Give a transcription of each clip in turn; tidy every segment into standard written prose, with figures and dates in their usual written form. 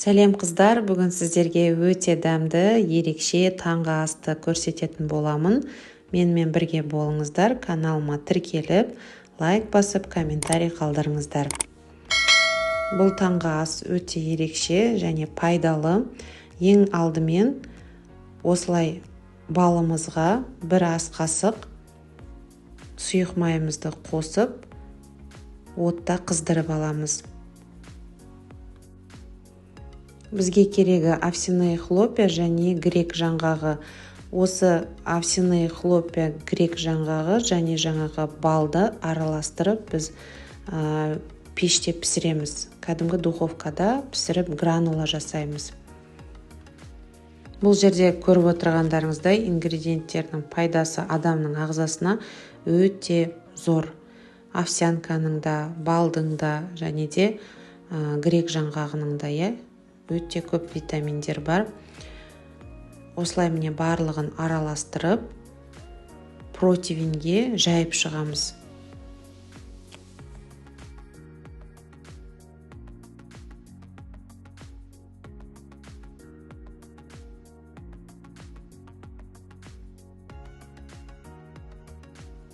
Сәлем, қыздар! Бүгін сіздерге өте дәмді, ерекше таңғы асты көрсететін боламын. Менімен бірге болыңыздар, каналыма тіркеліп, лайк басып, комментарий қалдырыңыздар. Бұл таңғы ас өте ерекше және пайдалы. Ең алдымен осылай балымызға бір ас қасық сұйық майымызды қосып, отта қыздырып аламыз. Бізге керегі овсяные хлопья және грек жаңғағы. Осы овсяные хлопья, грек жаңғағы және жаңағы балды араластырып, біз пеште пісіреміз. Кәдімгі духовкада пісіріп, гранула жасаймыз. Бұл жерде көріп отырғандарыңыздай, ингредиенттердің пайдасы адамның ағзасына өте зор. Овсянканың да, балдың да және де грек жаңғағының да, иә, өте көп витаминдер бар. Осылай, міне, барлығын араластырып, противеньге жайып шығамыз.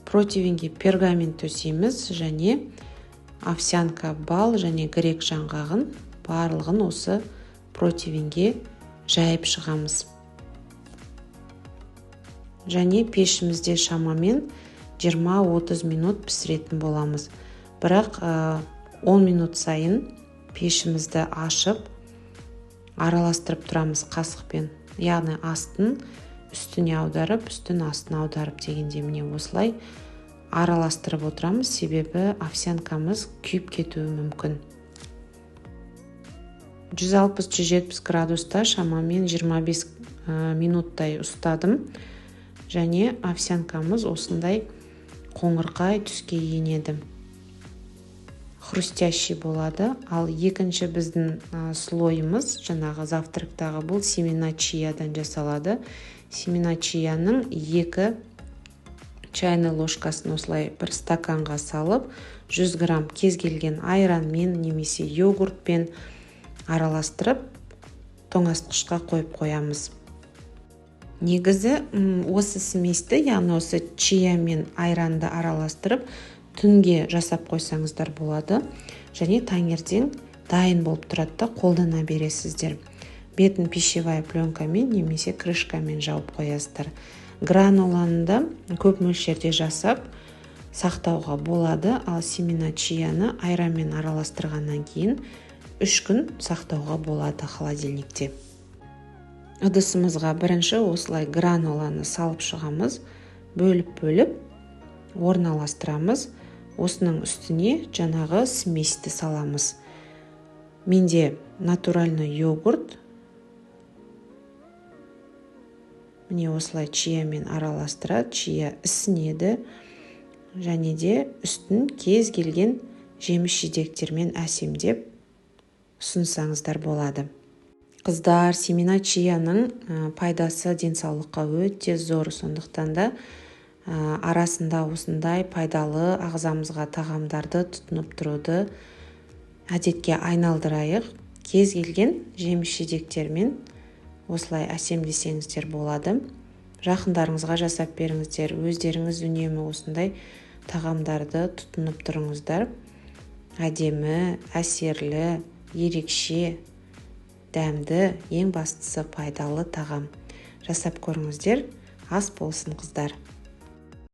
Противеньге пергамент төсейміз және овсянка, бал және грек жаңғағын барлығын осы противеньге жайып шығамыз. Және пешімізде шамамен 20-30 минут пісіретін боламыз. Бірақ 10 минут сайын пешімізді ашып, араластырып тұрамыз қасықпен. Яғни астын үстіне аударып, үстін астына аударып дегенде, міне, осылай араластырып отырамыз, себебі овсянкамыз күйіп кетуі мүмкін. 160-170 градуста шамамен 25 минуттай ұстадым және овсянкамыз осындай қоңырқай түске енеді, хрустящий болады. Ал екінші біздің слойымыз жаңағы завтрактағы, бұл семена чиядан жасалады. Семена чияның 2 чайный ложкасын осылай бір стаканға салып, 100 грамм кез келген айранмен немесе йогуртпен араластырып, тоңазытқышқа қойып қоямыз. Негізі осы смесьті, яғни осы чия мен айранды араластырып, түнге жасап қойсаңыздар болады және таңертең дайын болып тұрады да, қолдана бересіздер. Бетін пищевая пленкамен немесе крышкамен жауып қоясыздар. Грануланы да көп мөлшерде жасап сақтауға болады. Ал семена чияны айранмен араластырғаннан кейін 3 күн сақтауға болады холодильникте. Ыдысымызға бірінші осылай грануланы салып шығамыз, бөліп бөліп орналастырамыз. Осының үстіне жаңағы смесьті саламыз. Менде натуральный йогурт. Міне, осылай чиямен араластырады, чия ісінеді және де үстін кез келген жеміс жидектермен әсемдеп ұсынсаңыздар болады. Қыздар, семена чияның пайдасы денсаулыққа өте зор. Сондықтан да арасында осындай пайдалы ағзамызға тағамдарды тұтынып тұруды әдетке айналдырайық. Кез келген жеміс жидектермен осылай әсемдесеңіздер болады. Жақындарыңызға жасап беріңіздер, өздеріңіз үнемі осындай тағамдарды тұтынып тұрыңыздар. Әдемі, әсерлі, ерекше дәмді, ең бастысы пайдалы тағам. Жасап көріңіздер. Ас болсын, қыздар!